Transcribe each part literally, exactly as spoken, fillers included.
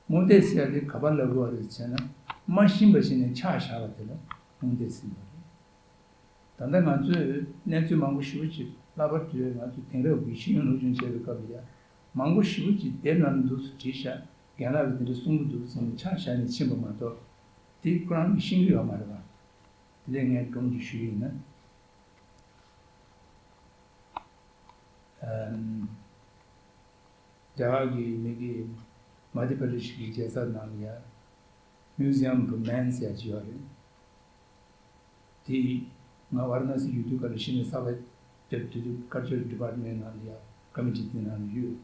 རྨོངས་དད་ཟེར་ཡ་དེ་ག་པར་ལབ་དགོས་པ་རེད་ཟེར་ན། མ་ཤེས་པ་ཞིག་ནས་ཆགས་བཞག་པ་དེ་ལ་རྨོངས་དད་ཟེར་བ་རེད། ད་ལྟ་ང་ཚོས་གནས་ཚུལ་མང་པོ་ཞེ་པོ་ཅིག་ལྷག་པར་དུ་ང་ཚོས་དེང་རབས་ཀྱི་ཤེས་ཡོན་སློབ་སྦྱོང་བྱེད་པའི་སྐབས་ལ་ཡ། མང་པོ་ཞེ་པོ་ཅིག་དེབ་ནང་ལ་འདུག་སེ་བྲིས་བཞག་རྒན་ལགས་ཀྱིས་དེ་འདྲ་གསུང་གི་འདུག་ཟེར་ནས་ཆ་བཞག་ནས་ཕྱིན་པ་མ་གཏོགས། དེ་ཁོ་རང་གིས་ཤེས་ཀྱི་ཡོད་མ་རེད་པ། དེ་ལས་ངས་སྒྲོམ་གྱིས་ཞུས་ཡིན་ན། ཨམ། རྒྱ་གར་གྱི་མི་གི་མ་དྷི་པ་རི་ཤི་གི་རྒྱལ་ས་ནང་ལ་ཡ། Museum of Romance ཟེར་ཡ་ཅིག་ཡོད་རེད། དེ་ང་ཝཱ་ར་ཎ་སི་ཡོད་དུས་སྐབས་ལ་གཞི་ནས་གསར་པ་བརྒྱབ་དུས། དུས་ཀལ་ཅར་ཌི་པཱར་ཊི་མེན་ཊི་ནང་ལ་ཡ། ཀ་མི་ཊི་དེ་ནང་ལ་ཡོད།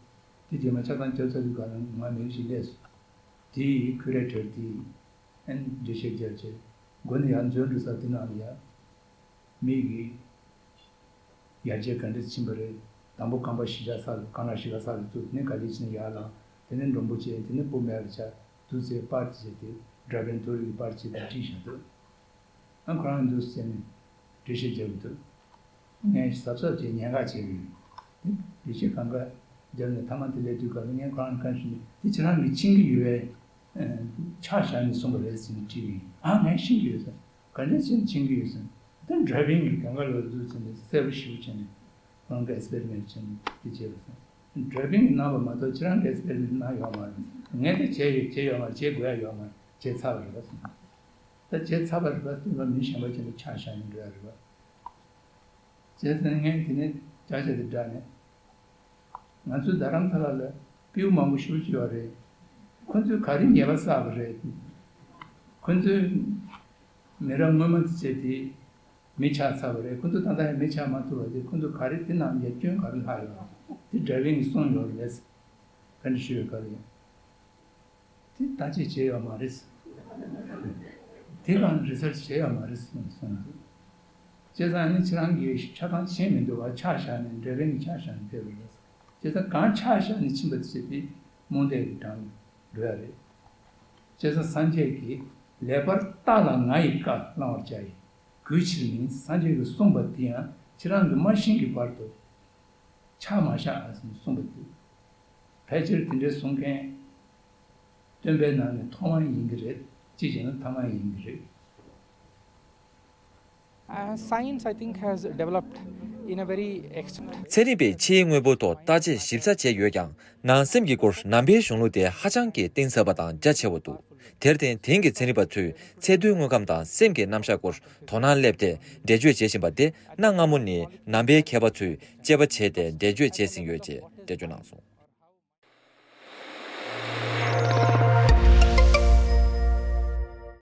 དེ་རྗེས་མ་ཆ་ཚང་བརྒྱབ་ཚར་དུས་སྐབས་ལ་ང་མི་རིགས་ཤིག་སླེབས་སོང་། དེ་ཡི་ཁུ་རེ་ཊར་དེ་ཨན་འགྲེལ་བཤད་རྒྱབ་བྱས། མགོ་ནས་ཡར་འཛུལ་འགྲོ་ས་དེ་ནང་ལ་ཡ། མི་གི་ཡར་རྒྱས་ག་འདྲ་ཕྱིན་པ་རེད། དང་པོ་རྐང་པ་གཞིས་ཆགས་ས་ལ། རྐང་ལག་གཞིས་ཀ་ས་ལ་བཙུགས། དེ་ནས་ག་ལེར་ཕྱིན་ཡར་ལངས། དེ་ནས་མགྲོན་པོ་བྱས། དེ་ནས་སྤོ་མེ་ལ་ཆགས། འདུག་སེ་པར་བྱས་ཏེ། ཌ་ར་བན་ཐོ་རི་གི་པར་བྱས་ཏེ་བྲིས་བཞག་འདུག་ཨ་ཁོ་རང་འདུག་སེ་ནས་འགྲེལ་བཤད་རྒྱབ་ཀྱི་འདུག་ངས་གཟབ་གཟབ་བྱས་ཉན་ག་བྱས་ཡོད། དེ་འགྲེལ་བཤད་གང་ག་རྒྱབ་ནས་མཐའ་མ་དེ་སླེབས་དུས་སྐབས་ལ་ངས་ཁོ་རང་ལ་བཀའ་ཞུས་ནས། དེ་ཁྱེད་རང་གིས་མཁྱེན་གྱི་ཡོད་པས་ཆ་བཞག་ནས་གསུངས་པ་རེད་ཟེར་ནས་དྲིས་པ་ཡིན། ཨ། ངས་ཤེས་ཀྱི་ཡོད་ཟེར། ག་འདྲ་བྱས་ནས་མཁྱེན་གྱི་ཡོད་ཟེར། དེ་ཌ་ར་བན་གྱིས་གང་ག་ལ་འདུག་ཟེར་ནས་གསལ་པོ་ཞེ་པོ་བྱས་ནས་ཁོ་རང་གིས་ཨེག་སི་པེ་རི་མེན་ཊི་བྱས་ནས་དེ་བྱས་པ་ཟེར། ཌ་ར་བན་གྱིས་གནང་བ་མ་གཏོགས་ཁྱེད་རང་གིས་ཨེག་སི་པེ་རི་མེན་ཊི་གནང་ཡོད་མ་རེད། ངས་དེ་བྱས་ཡོད། བྱས་ཡོད་མ་རེད། བྱེད་དགོས་ཡ་ཡོད་མ་རེད། བྱས་ཚར་བ་རེད་པ་ཟེར། ད་བྱས་ཚར་བ་རེད་པ་ཟེར་ན་མི་གཞན་པ་ཅིག་ལ་ཆ་བཞག་ནས་འགྲོ་ཡ་རེད་པ། བྱས་ཙང་ངས་དེ་ནས་བརྒྱ་ཆ་དེ་བསྒྲགས་ནས། ང་ཚོའི་རྡ་རམ་ས་ལ་ལ་སྤྲེའུ་མང་པོ་ཞེ་པོ་ཅིག་ཡོད་རེད། ཁོ་ཚོས་ག་རེ་ཉེས་པ་བསགས་པ་རེད། ཁོ་ཚོས་མི་རབས་སྔོན་མ་དེ་བྱས་ཏེ་མི་ཆགས་ཚར་བ་རེད། ཁོ་ཚོ་ད་ལྟ་ཡང་མི་ཆགས་མ་ཐུབ་པ་དེ། ཁོ་ཚོ་ག་རེ་དེ་ནང་ཡ་སྐྱོན་ག་རེ་ལྷག་ཡོད། དེ་ཌ་ར་བན་གྱིས་གསུངས་ཡོད་རེད། བཀའ་འདྲི་ཞུ་བའི་སྐབས་ལ་ཡང་། དེ་བརྟག་དཔྱད་བྱས་ཡོད་མ་རེད། དེ་གང་རི་སར་ཆི་བྱས་ཡོད་མ་རེད་གསུངས་གསུངས་འདུག་བྱས་ཙང་ནི་ཁྱེད་རང་གིས་ཆ་ཚང་ཤེས་མི་འདུག་པ། ཆ་བཞག་ནས། ཌ་ར་བན་གྱིས་ཆ་བཞག་ནས་ཕེབས་པ་རེད། བྱས་ཙང་གང་ཆ་བཞག་ནས་ཕྱིན་པ་དེ་དེ་རྨོངས་དད་ཀྱི་གྲངས་འགྲོ་ཡ་རེད། བྱས་ཙང་སངས་རྒྱས་ཀྱིས། ལེགས་པར་བརྟགས་ལ་ང་ཡི་བཀའ་བླང་བར་བྱ་ཡི། གུས་ཕྱིར་མིན། སངས་རྒྱས་ཀྱིས་གསུངས་པ་དེ་ཡང་ཁྱེད་རང་གིས་མ་ཤེས་ཀྱི་བར་དུ་ཆ་མ་བཞག་ཟེར་ནས་གསུངས་པ་དེ། ཕལ་ཆེར་དེ་འདྲའི་གསུང་མཁན་སྟོན་པའི་ནང་ནས་ཐོག་མ་ཡིན་གྱི་རེད། གཅིག་བྱས་ན་ཐ་མ་ཡིན་གྱི་རེད། Uh, science, I think, has developed in a very extent. ཚན་རིག་པས་ཕྱིའི་དངོས་པོའི་ཐོག་བརྟག་དཔྱད་ཞིབ་ཚགས་བྱས་ཡོད་ཀྱང་། ནང་སེམས་ཀྱི་སྐོར་ནང་པའི་གཞུང་ལུགས་དེ་ཧ་ཅང་གི་གཏིང་ཟབ་པ་དང་རྒྱ་ཆེ་བ་འདུག་དེར་བརྟེན། དེང་གི་ཚན་རིག་པ་ཚོས་ཚད་རྡུལ་དངོས་ཁམས་དང་སེམས་ཀྱི་རྣམ་གཞག་སྐོར་དོ་སྣང་སླེབས་ཏེ་འགྲེལ་བརྗོད་བྱེད་བཞིན་པ་དེ། གནའ་སྔ་མོ་ནས་ནང་པའི་མཁས་པ་ཚོས་དཔྱད་པ་བྱས་ཏེ་འགྲེལ་བརྗོད་བྱས་ཟིན་ཡོད་ཅེས་འགྲེལ་བརྗོད་གནང་སོང་།